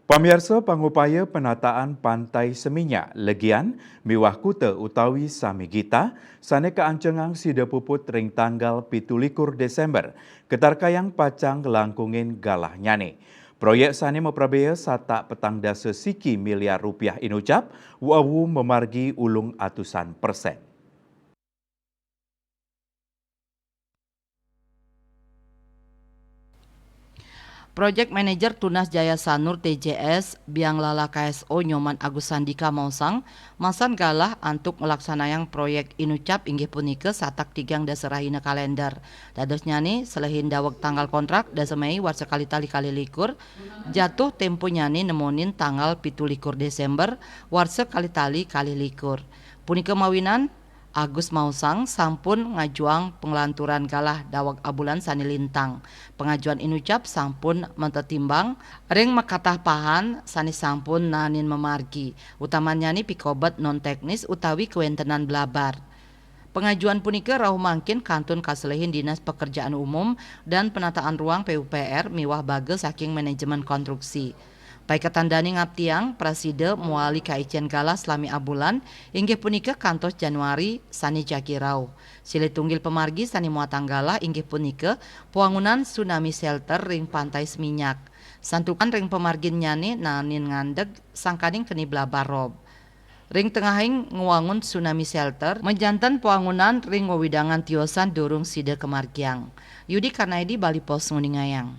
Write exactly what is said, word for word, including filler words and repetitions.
Pamiarsa, pangupaya penataan Pantai Seminyak, Legian, miwah Kuta utawi sami Gita, sane kaancengang sida puput ring tanggal pitu likur Desember, katarkayang pacang nglangkungin galahnyane. Proyek sane maprabea satak petang dasa siki miliar rupiah inucap, wau mamargi ulung atusan persen. Project Manager Tunas Jaya Sanur T J S, Biang Lala K S O Nyoman Agus Sandika maosang, masan galah antuk nglaksanayang proyek inucap inggih punika satak tigang dasa rahina kalender. Dadosnyane, selehin daweg tanggal kontrak dasa Mei warsa kalih tali kalih likur, jatuh temponyane nemonin tanggal pitu likur Desember warsa kalih tali kalih likur. Punika mawinan, Agus maosang sampun ngajuang panglanturan galah daweg abulan sane lintang. Pangajuan inucap sampun matetimbang ring makatah pahan sane sampun naenin mamargi, utamannyane pikobet non teknis utawi kawentenan blabar. Pangajuan punika rauh mangkin kantun kaselehin Dinas Pekerjaan Umum dan Penataan Ruang P U P R miwah baga saking manajemen konstruksi. Paiketan dane ngaptiang prasida mawali kaicen galah salami abulan, inggih punika kantos Januari sane jagi rauh. Silih tunggil pamargi sane muatang galah inggih punika pawangunan tsunami shelter ring Pantai Seminyak. Santukan ring pamarginnyane naenin ngandeg sangkaning keni blabar rob. Ring tengahing ngwangun tsunami shelter, majanten pawangunan ring wewidangan tiosan durung sida kamargiang. Yudi Karnaidi, Bali Post, nguningayang.